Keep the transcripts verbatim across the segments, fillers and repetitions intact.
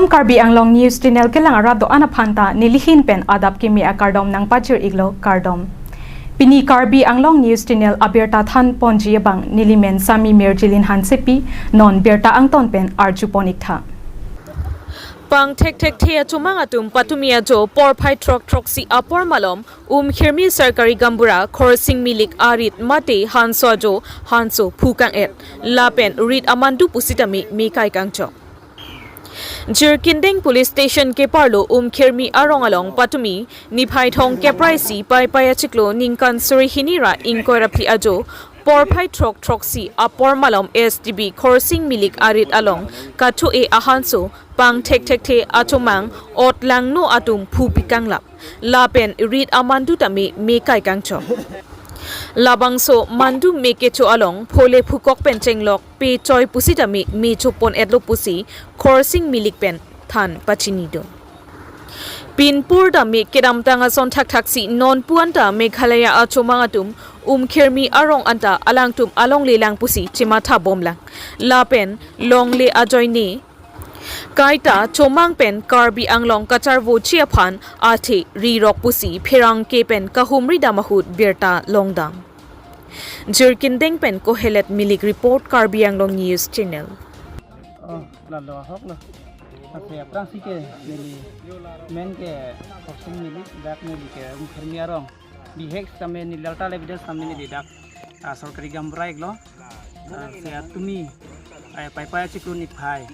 Karbi Anglong News Channel kelang arat do-an aphan ta nelihin pen adap kimi akardom nangpajir-iklo, kardom. Pini Karbi Anglong News Channel abirta thanponji abang nelimen Sami Mirjilin Hansepi, non birta angton pen arjupon-iktha. Pangthekthekthe achomang atum patumi ajo porphai throk throksi apor malom Umkhirmi Sarkari Gaonbura Khorsing Milik arit mate hanso ajo hanso phukang-et lapen rit amandu pusitame me kaikangchok. Jirkindeng Police Station keparlo Umkhirmi arong along patumi niphai thomkep ra isi Paipai achiklo ningkan suri hini ra ingkoi ra phli ajo porphai throk throksi apor malom S T B Khorsing Milik arit along kathu-e ahanso pangthekthekthe achomang otlangno atum phupikanglap lapen rit amandu tame me kaikangchok. Labangso mandu me kecho along phole phukok pen chenglok pechoi pusitame me chopon-etlo pusi Khorsing Milik pen than pachini do. Pinpur tame kedamtang ason thakthaksi nonpu anta Meghalaya achomang atum Umkhirmi arong anta alangtum alongle lang pusi chemathabomlang. Lapen longle ajoine kaita chomang pen Karbi Anglong kacharvoji aphan athe rirok pusi pherangke pen kahumri dam ahut birta longdam. Jirkindeng pen Kohelet Milik report, Karbi Anglong News Channel. Oh, lalo ahoklo. Ase aphrangsi ke neli men ke Khorsing Milik, dak neli ke Umkhirmi arong. Bihek sitame neli alta le bidas sitame neli dak, ah, Sarkari Gaonbura-iklo. Ah, se atumi, eh, Paipai achiklo niphai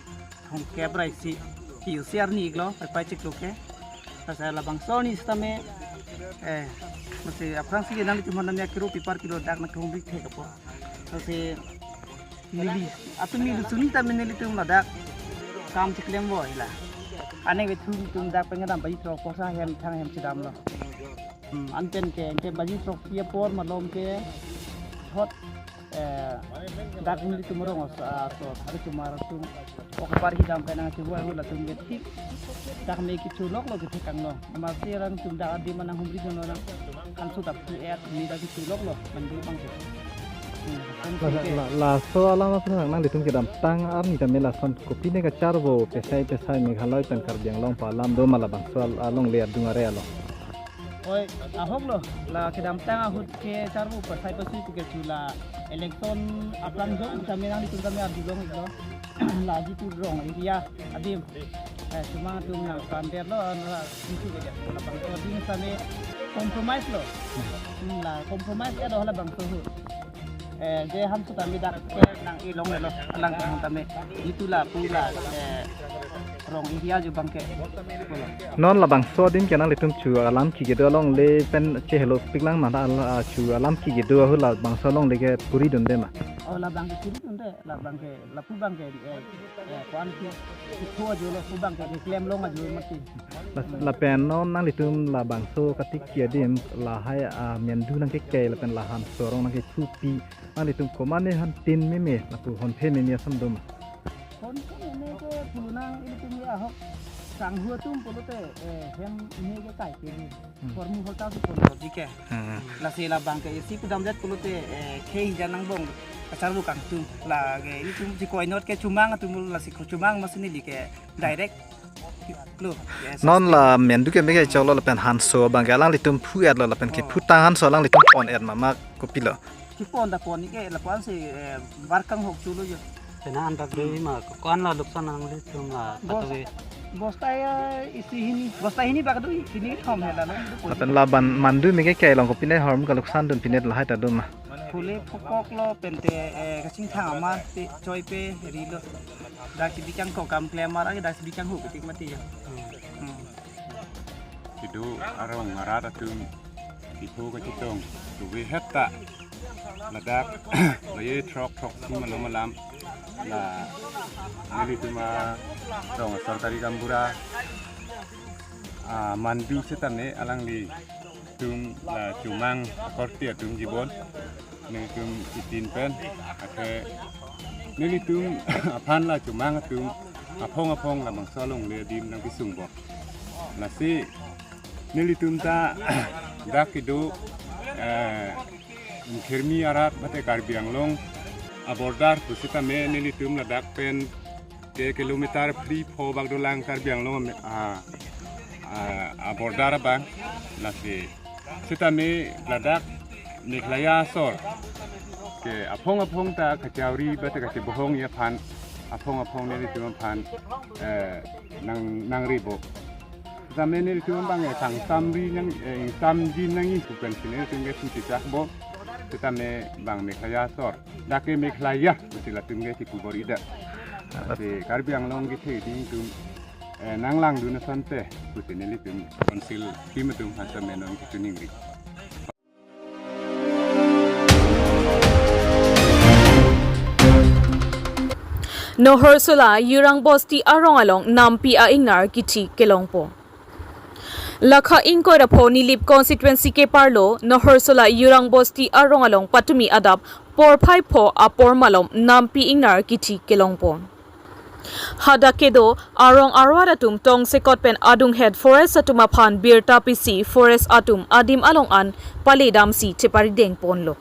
thomkep ra isi P U C arni-iklo, Paipai achiklo ke. Ase labangso arni sitame, eh, masi aphrangsi ke nanglitum aphan namya kiro pipar kilo dak nangkehumri thek apot. Ase neli, atumi lusuni tame nelitum ladak kam chiklempo ila. Aneng vethu tum dak pengadam baji throk porsa hem thang hem chedamlo. Hmm, anpen ke, ke baji throksi apor malom ke thot, eh, dak nelitum arong aso, aso, hari cuma atum. Ok, parhi dam pen nangchibu ahut latum ke thik. Dak me kecholoklo, kethekanglo. Masi alangtum dak adim nang humri jonlo nang. Hanso dak phu-et, me dak kecholoklo, mandu abang ke. Hmm, hanso La, ke. La, laso alam aphan nanglitum kedamtang arni tame lason kopine kacharvo pesai pesai Meghalaya pen Karbi Anglong pu alam do ma labangso al-, alongle adung are along? Oi, ahoklo, la kedamtang ahut kecharvo pesai pesui pu kecho la election aphrang jong tame nanglitum tame arjulong-iklo. La jitu rong area adim, eh, chomang atum nangpandetlo, la jitu ke dia. Labangso adim sitame compromise lo. Hmm, la compromise ya do labangso ahut. Eh, je hanso tame dak ke nang-e longlelo, alang tame. Jitu lapu la, eh, rong area jo abang ke. Non labangso adim ke nanglitum chu alam kike do alongle pen chehelopiklang ma, la, la, chu alam kike do ahut labangso alongle ke puri dunde ma? Oh, labang ke puri dunde, labang ke, lapu abang ke, eh, eh, kuan ki, kitho ajo lo, pu abang ke, keklem long ajo mati. La, lapen non nanglitum labangso katiki adim lahai, ah, mandu nangkekei lapen la hanso arong nangkethupi, nanglitum komatne hantin meme, lapu honphe meme asam do ma? Honphe meme ke pulo nang ilitum ya ahok. Sanghu atum pulote, eh, hem me kekai ke. Hmm. Hormu horta su pon ji ke. Hmm. Lasi labang ke isi pudamdet pulote, eh, khei jan nangbong kacharvo kangtung. La ke ilitum si koinot ke chomang atum lasi ko chomang masi neli ke direct lo. Yes. Non la mandu ke me kechoklo lapen hanso abang ke alanglitum phu-etlo lapen ke Oh. phutang hanso alanglitum pon-et ma, ma kopilo? Kepon ta pon-ik ke lapu-an si, eh, bar kanghok cholo jo. Pena antak dei ma, ko-an la luksan nanglitum la Bos-, patuve. Bosta ya isi hini, bosta hini bak do hini thom hela lo. Lapen la ban mandu me kekei along kopine ahormu kaluksan dun pine lahai ta do ma? Phule phukoklo pente, eh, kachingthang ama te choipe rilo. Dak si bikang ko kam klem ara dak si bikang hu ketik mati ya. Hmm. Kedo arong arat atum kitho kachetong tuve hetta ladak baji throk throksi malom alam la nelitum arong Sarkari Gaonbura, ah, mandu setame alanglitum la chomang akorte atum jibon nelitum itin pen athe nelitum aphan la chomang atum aphong aphong labangso alongle adim nangkesungbom. Lasi nelitum ta dak kedo, eh, Umkhirmi arat mate Karbi Anglong a-border pusitame nelitum ladak pen Ke kilometer phli pho bak dolang Karbi Anglong ame-, a, a, a border abang. Lasi sitame ladak Meghalaya asor ke aphong aphong ta kachari ba ta kachibohong aphan, aphong aphong nelitum aphan, eh, nang, nangribo. Sitame nelitum abang, eh, kangsamri nang, eh, ingsamji nangji pu pensi nelitum ke pu chechakbo. Sitame bang Meghalaya asor, dak ke Meghalaya pusi latum ke chipu bor-i dak. Lasi Karbi Anglong kethe ding atum, eh, nanglangdun asonte pusi nelitum council team atum aphan sitame non kachiningri. Naharsola Yurang Bosti arong along nampi a-ingnar kithi kelongpo. Lakha ingkoi ra pho Nilip constituency keparlo Naharsola Yurang Bosti arong along patumi adap porphai pho apor malom nampi ingnar kithi kelongpo. Hadak kedo arong arwat atum tongsekot pen adunghet forest atum aphan birta pisi forest atum adim along an pale damsi cheparideng ponlo.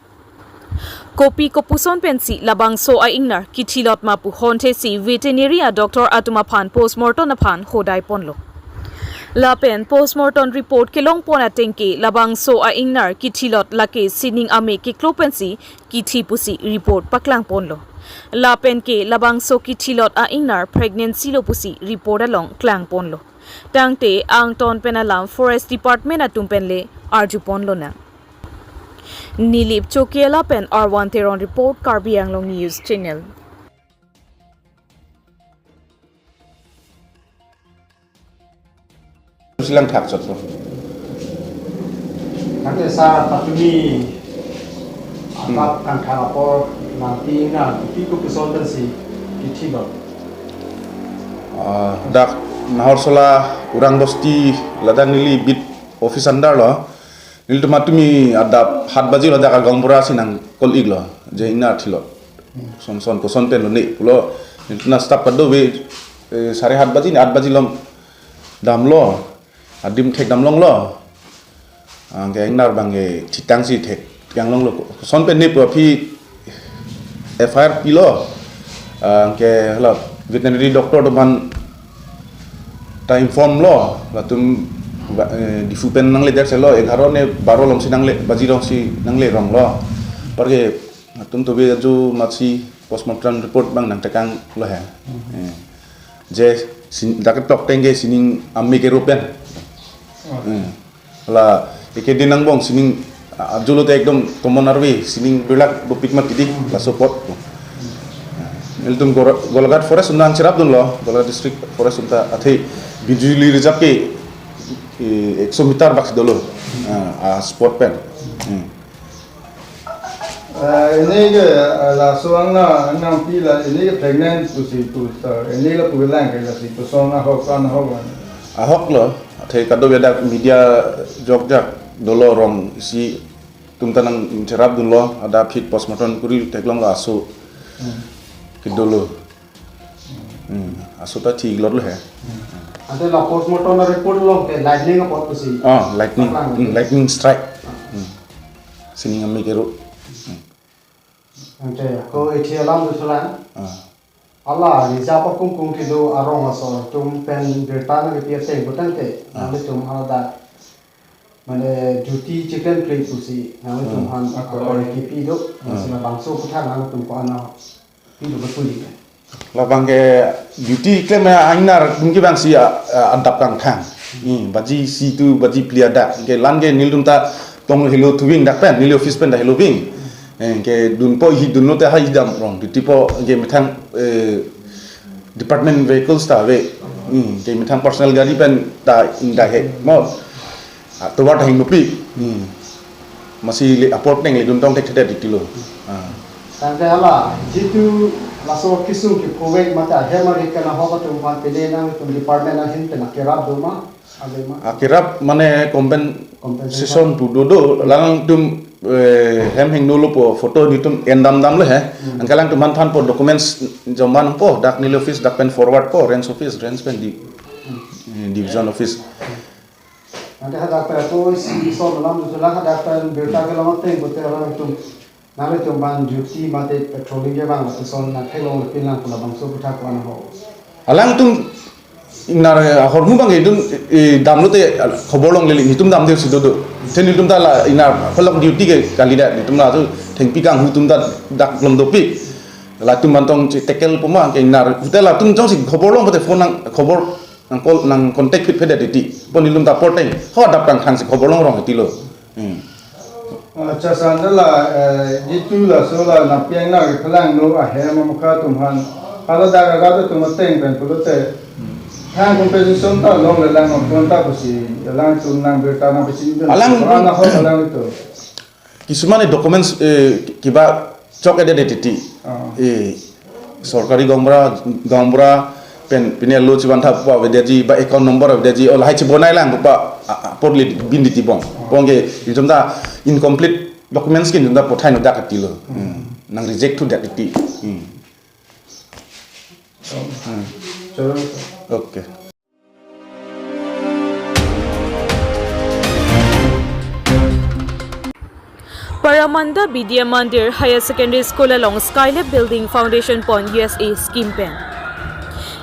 Kopi kopuson pensi labangso a-ingnar kithilot ma pu honthesi veterinary a-doctor atum aphan postmortem aphan hodai ponlo. Lapen postmortem report kelong pon ateng ke labangso a-ingnar kithilot lake sining ame keklo pensi kithi pusi report paklang ponlo. Lapen ke labangso kithilot a-ingnar pregnancy lo pusi report along klang ponlo. Tangte angton pen alam forest department atum pen le arju ponlonang. Nilip Chokiala pen Arwan Teron report, Karbi Anglong News Channel. Silang thak sotlo. Kate sa patumi atap kangkang apor nanti na kopi kopuson pensi kithilot. Ah, dak Naharsola Yurang Bosti ladak neli beat office under lo. Nelitum patumi adap hat baji lo dak agaonbura si nangkol-iklo. Je ingnar thilot. Son son koson pen lone pulo. Nelitum staff kadokave, eh, sare hat baji ni at baji along damlo. Adim thek damlonglo. Anke ingnar abang ke thitang si thek damlonglo. Koson pen ne pu aphi F I R pilo. Anke hala veterinary doctor atum aphan ta inform lo, latum ba, eh, Diphu pen nangle det selo, egharo ne baro along si nangle, baji along si nangle ronglo. Apar ke latum tobe ajo matsi postmortem report abang nangtekanglo he. Eh. Je sin, dak ketok ateng ke sining ame kero pen. Eh. Hala eke din angbong sining, a, ajo lote ekdom common arve, sining birlak dopik mat kidi, laso apot. Nelitum Gor-, Golaghat Forest unang cherap dunlo, Golaghat District Forest unta athe Bijuli Reserve ke, eh, ekso meter bak si dolo. Ah, a spot pen. Hmm. Eh, ini ke, eh, laso angna, angna pi la, ini ke pregnant pusi pu, eh, ini la pulang ke lasi puson ahok, an ahok. Ahok lo, athe kadokave dak media jokjak dolo, rong isi atum ta nangcherap dunlo, adap aphi postmortem kuri theklonglo aso. Hmm. Kedolo. Hmm, aso ta thiklotlo he. Hmm. Ante la postmortem report along ke lightning apot pusi. Oh, lightning. Paklang. Hmm, lightning strike. Hmm. Sining ame kero. Hmm. Ante ko ithi alam dothulang. Ah. Hala reserve akung kung kedo arong asor atum pen birta nangkepi ateng putangte. Ah. Nanglitum hala mane duty chicken plate pusi nanglitum, hmm, aphan akoi kipi do. Ah. Lasi labangso aputhak nanglitum ko-an pi do betul ni. Labang ke duty keklem a-ingnar atum ke abang si a, a, adap kangthang. Hmm, baji isi tu baji phli adak. Ke la-an ke nelitum ta tong helo thuving dak pen, neli office pen ta helo ving. Eh, ke dunpo hi dunlo te hai dam rong. Duty po ke methang, eh, department vehicles ta ave. Hmm, ke methang personal gari pen ta ingdai he. Mo. Ah, tovar ta hingnopi. Hmm. Masi le apor pen le duntong thekthedet titilo. Ah. Tangte hala, jitu laso kisung kiphovek mate ahem arit kana ho katum aphan pine nangtum department ahin pen akerap do ma, ave ma? Akerap mane compen-, compensation pu dodo, la-an atum, eh, hem hingno lo po photo nelitum endam damlo he. Hmm. Anke alangtum aphan thanpo documents joma nangpo, dak neli office dak pen forward po, range office, range pen di, eh, division office. Ante hadak pen ako isi son alam dothulang, hadak pen birta kelong ateng pute alangtum, nanglitum aphan duty mate patrolling kevang lapuson nangtheklong le pinlang pu labangso aputhak ko-an ho? Alangtum ingnar ahormu abang ke itum, eh, damlote khobor longle, itum damde si dodo. Then itum ta la ingnar phalok duty ke kalidet, itum la tu thengpi kanghu atum ta dak lom dopik. Latum bantong si tekel puma ke ingnar hotel latum jongsi khobor long pute phone nang khobor nang call nang contact phit phedet titi. Pon itum ta porteng. Ho adap tang thang si khobor longrong tilo. Hmm. Acha sandala, eh, jitu laso la napiang na keplang no ahem amukha atum aphan. Hala daga gado atum ateng pen pulote. Thang compensation ta longlelang atum ta pusi, alangtum nang birta nang pachini dun. Alang Alang ho alang itu. Kisumane documents, eh, kiba chok ede de titi. Oh. Eh, sorkari gaonbura, gaonbura pen pine lo chiban thap pa avedeji ba account number avedeji, o lahai chibonai lang pa, a, a, porli bin titi bong. Oh. Bong ke, itum ta incomplete documents ke itum ta pothai no dak tilo. Hmm. Nang reject thudet titi. Hmm. Chalo. Okay. Paramanda Vidya Mandir Higher Secondary School along Skylab Building Foundation pon U S A scheme pen.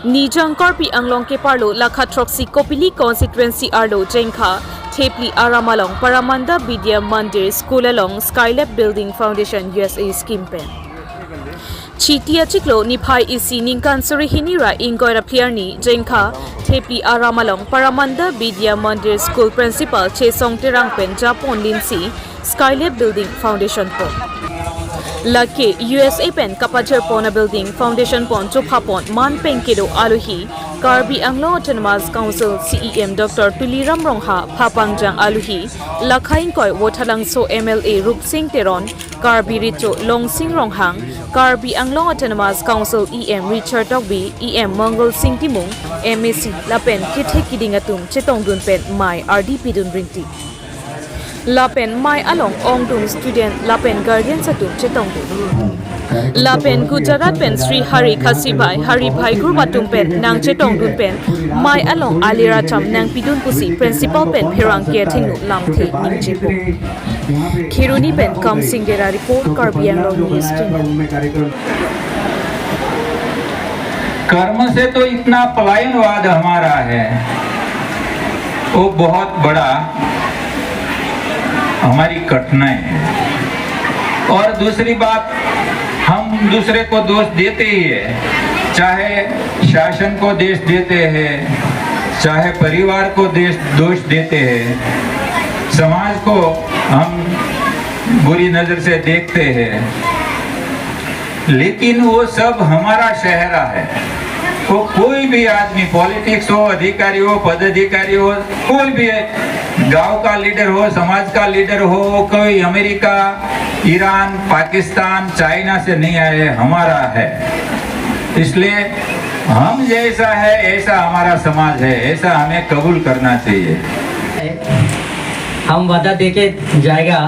Nijang Karbi Anglong keparlo lakha throksi Kopili constituency arlo Jengkha Thepli aram along Paramanda Vidya Mandir School along Skylab Building Foundation U S A scheme pen. Chiti achiklo niphai isi ningkan suri hini ra ingkoi ra phli arni Jengkha Thepli aram along Paramanda Vidya Mandir School Principal Chesong Terang pen japon linsi Skylab Building Foundation pon. Lake U S A pen kapajir pon a building foundation pon chopha pon man pen kedo alohi Karbi Anglong Autonomous Council C E M Doctor Tuliram Ronghang, phapangjang alohi lakha ingkoi Vothatlangso M L A Rupsing Teron, Karbi Recho Longsing Ronghang, Karbi Anglong Autonomous Council E M Richard Tokbi, E M Mangal Sing Timung, M A C lapen kethek kiding atum chetongdun pen mei ardi pidun rinti. Lapen mei along ongdung student lapen guardians atum chetongdun. Lapen Gujarat pen Sri Hari Khasi Bhai, Hari Bhai group atum pen nangchetongdun pen mei along alir acham nangpidun pusi principal pen pherangke athengno lamthe ningjepo. Kheroni pen Kamsing Dera report, Karbi Anglong News Channel. कर्म से तो इतना पलायनवाद हमारा है, वो बहुत बड़ा हमारी कठिनाई है। और दूसरी बात, हम दूसरे को दोष देते ही है, चाहे शासन को दोष देते हैं, चाहे परिवार को देश, दोष देते हैं, समाज को हम बुरी नजर से देखते हैं, लेकिन वो सब हमारा चेहरा है। वो कोई भी आदमी, पॉलिटिक्स हो, अधिकारी हो, पदाधिकारी हो, कोई भी गांव का लीडर हो, समाज का लीडर हो, कोई अमेरिका, ईरान, पाकिस्तान, चाइना से नहीं आए, हमारा है। इसलिए हम जैसा है, ऐसा हमारा समाज है, ऐसा हमें कबूल करना चाहिए। हम वादा देके जाएगा,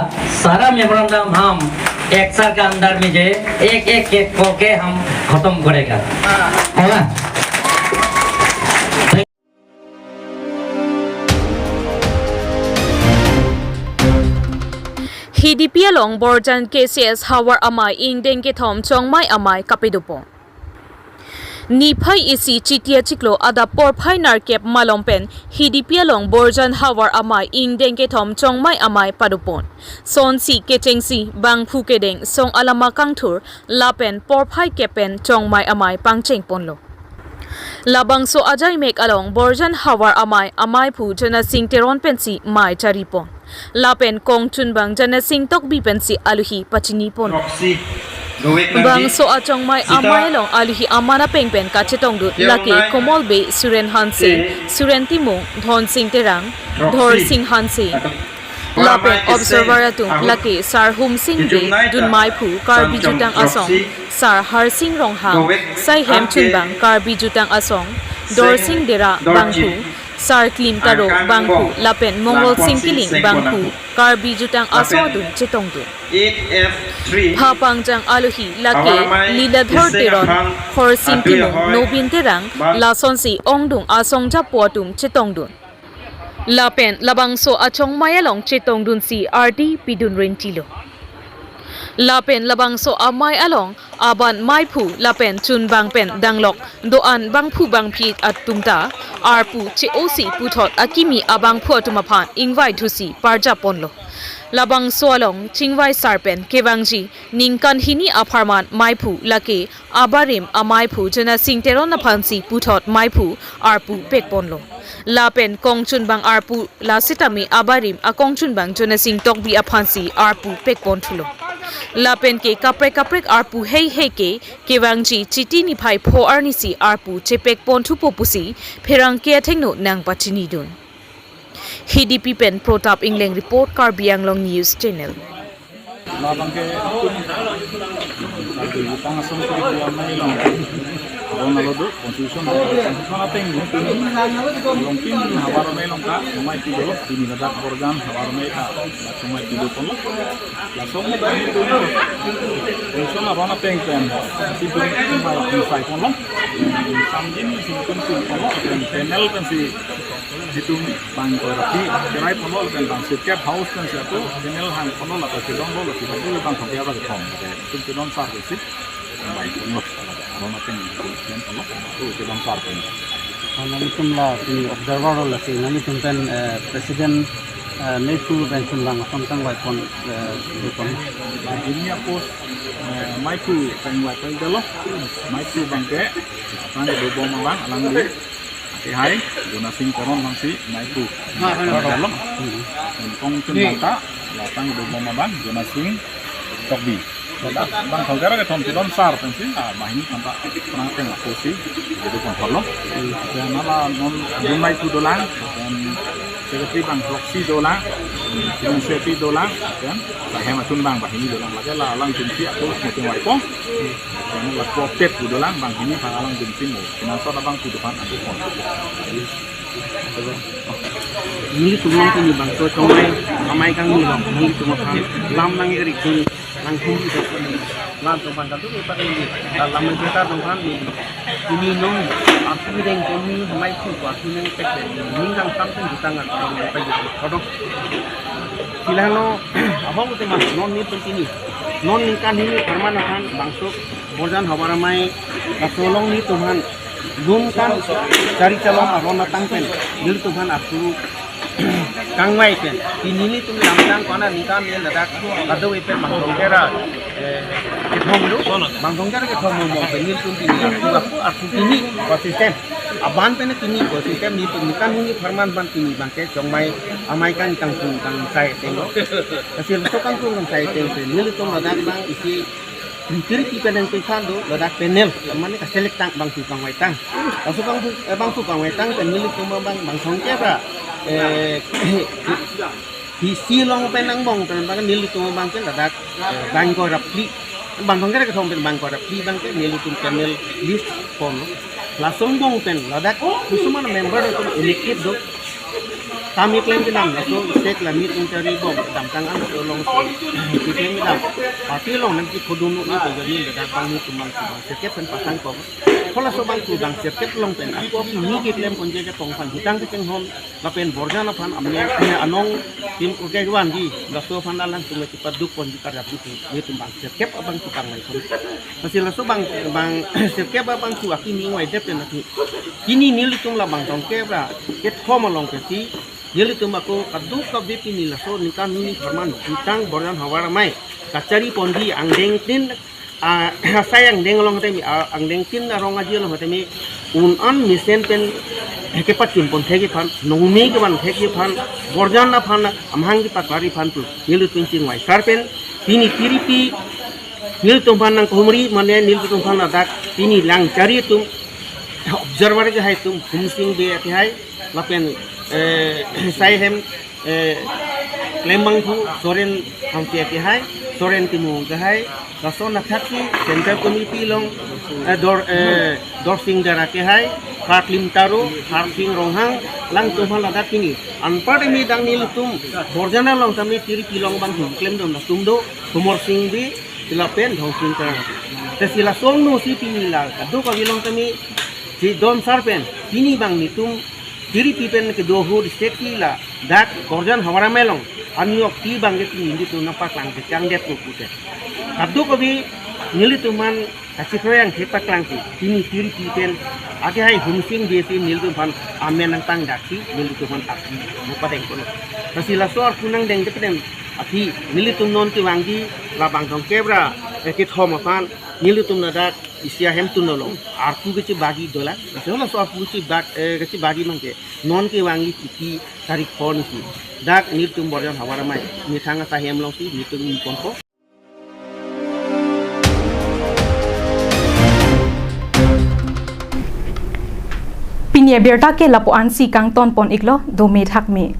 सारा मेमोरेंडम हम एक साल के अंदर में जो एक एक एक करके हम खत्म करेगा, है ना? Hidipi along Borjan K C S havar amei ingdeng kethom chongmei amei kapedopo. Niphai isi Chiti achiklo adap porphai nerkep malom pen Hidipi along Borjan havar amei ingdeng kethom chongmei amei padopon. Sonsi kechengsi bangphu kedeng song alama kangthur lapen porphai kep pen chongmei amei pangchengponlo. Labangso ajaimek along Borjan havar amei ameiphu Janasing Teron pensi mei charipon. Lapen kongchunbang Janasing Tokbi pensi alohi pachinipon. Bangso achongmei amei along alohi aman apeng pen kachetongdun lake Komol Bey, Suren Hanse, Suren Timung, Dhonsing Terang, Dhorsing Hanse. Lapen observer atum lake Sar Humsing Bey, dunmeiphu Karbi Jutang Asong, Sar Harsing Ronghang, sai hemchunbang Karbi Jutang Asong, Dhorsing Dera bangphu, Sar Klim Taro bangphu lapen Mongol Sing Kiling bangphu Karbi Jutang Asong atum chetongdun. Phapangjang alohi lake Liladhor Teron, Khorsing Timung, Nobin Terang, lasonsi ongdung asong japo atum chetongdun. Lapen labangso achongmei along chetongdunsi ardi pidun rentilo. Lapen labangso amei along aban meiphu lapen chunbang pen danglok do-an bangphu bangphi atum ta arpu che-osi puthot akimi abangphu atum aphan ingvai thusi parjap ponlo. Labangso along chingvai sar pen kevangji ningkan hini apharman meiphu lake abarim ameiphu Jonasing Teron aphansi puthot meiphu arpu pek ponlo. Lapen kongchunbang arpu la sitame abarim akongchunbang Jonasing Tokbi aphansi arpu pek pon thulo. Lapen ke kaprek kaprek arpu heihei ke kevangji Chiti niphai pho arnisi arpu chepek pon thupo pusi pherangke athengno nangpachinidun. Hidipi pen Protap Ingleng report, Karbi Anglong News Channel. Labang ke Karbi Bupang Asong Karbi Amei along aron alo do, constitution, constitution ateng ni pini along pini havar amei along ta chongmai pido, pini ladak Borjan havar amei ta chongmai pido ponlo. Laso amei ta ni pini constitution aron ateng pen si pini pai pai ponlo. Samjin si pini ponlo, pen panel pensi itum bangkoi rapi kerai ponlo, pen bang sirkep house pensi atum panel hang ponlo, lapen kedong lo, lapen kedong lo, bang thongke abang kethom, itum kedong sar pensi bang ponlo, aron ateng itum ponlo, itum kedong sar ponlo. Nanglitum la pini observer lo, lasi nanglitum pen, eh, president, eh, meiphu pen chunbang ason kangvai pon, eh, do pon. Bang ini apos, eh, meiphu kangvai pon dolo, meiphu abang ke, abang kedobom abang, alangli akehai Jonasing Teron abangsi meiphu. Ha, ha, ha. Dalam. Hmm. Kongchunbang ta, lapen kedobom abang Jonasing Tokbi. Bang thongke ra kethom kedong sar pensi, ah, banghini aphan ta, pernah tengah kursi, kedobom ponlo. Hmm. Dan ala non, non meiphu dolang, dan secretary bang proxy dolang, dan secretary dolang, dan sahem atum bang banghini dolang, lake la alangtum si atum meeting wai pon. Yang la co-opted pu dolang, banghini bang alangtum si mo. Kena so abang pu depan aku pon. Nelitum along pini bangso chongmai amei kangni along, nelitum aphan lam nang-erik dun, nang hum di dun, lam tong pan kadu ni pan ni, lam nang jeta tong pan ni, ini non, aku deng kami meiphu ko aku nang tek deng, ning kang sampen jutang aku nang tek jutang. Kodok. Silahno, abang utemas, non nelitum pini, non ningkan hini apharman aphan bangso Borjan havar amei laso along nelitum aphan lun kan chari chalong aron ateng pen nelitum aphan arpu kangvai pen pini nelitum lamtang kona ningkan le ladak kadokave pen bang thongke ra, eh, kethom do, bang thongke ra kethom mo pen nelitum pini arpu, arpu, arpu pini consistent. Aban pen pini consistent nelitum ningkan hini apharman abang pini abang ke chongmai amei kang kangkung kangsai ateng lo. Lasi laso kangkung kangsai ateng pen nelitum ladak abang isi tiri pi pen nangpethan do, ladak panel, mane ka-select tang bangphu kangvai tang. Laso bangphu, eh, bangphu kangvai tang pen nelitum abang bang thongke ra, eh, hi si along pen angbong pen abang nelitum abang ke ladak, eh, bangkoi ra phli. Bang thongke ra kethom pen bangkoi ra phli abang ke nelitum panel list ponlo. Laso angbong pen ladak kosonma member atum elected do. Kami klem kedam, laso state la meeting chari bom, kedamtang an so along so, si klem kedam. Party along nangkephodun nangkejani ladak bang nelitum bang, bang sirkep pen pasang kok. Halaso bangphu bang sirkep along pen, ako pini keklem ponji ke tong aphan jutang kechenghon, lapen Borjan aphan amne anong tim uke wan di, laso aphan alangtum le kepaduk ponji karjap di, nelitum bang sirkep abangphu kangvai pon. Lasi laso bang, bang sirkep abangphu akimi ingvai det pen ati. Pini nelitum la bang thongke ra kethom along ke si, nelitum ako kadokave pini laso ningkan hini apharman jutang Borjan havar amei kachari ponji angdeng tin, ah, asai angdeng along tame, ah, angdeng tin arong aji along tame un-an mesen pen kepachun pon thekji aphan, nongme kevan thekji aphan, Borjan aphan amahang kepaklarji aphan pu nelitum chingvai sar pen pini tiri pi nelitum aphan nangkehumri, mane nelitum aphan ladak pini lang chari atum, observer kehai atum, Humsing Bey akehai, lapen, eh, sai hem, eh, klembangphu Soren Hangke akehai, Soren Timung akehai, lason athaksi Central Committee along, eh, Dor, eh, Dorsing Dara akehai, Karklim Taro, Harsing Ronghang, alangtum aphan ladak pini. Anparta mi dang nelitum Borjan along tame tiri pi along bangphu klemdun atum do, Humor Sing Bey, lapen Dorsing Terang. Te si lason no si pini la kadokave along tame si don sar pen pini bang nelitum tiri pi pen kedo ahut state ki ladak Borjan havar amei along aniyok ti bang ke pini nelitum nangpaklang kechang det pu pute. Kadokave nelitum aphan kachikroi angthek paklangsi, pini tiri pi pen ake hai humsing desi nelitum aphan amen nangtangdaksi nelitum aphan ati mupadeng kono. Lasi laso arpu nangdengde pen aphi nelitum non kevangji labang tong kebra, eh, kethom aphan nelitum ladak isi ahemtun along arpu kachebagi dolang. Lasi laso arpu kachebag, eh, kachebagi mangke non kevangji Chiti tarik pho nisi dak nelitum Borjon havar amei methang asa hem alongsi nelitum ingponpo. Pini abirta ke lapu-ansi kangtonpon iklo, dome thakme.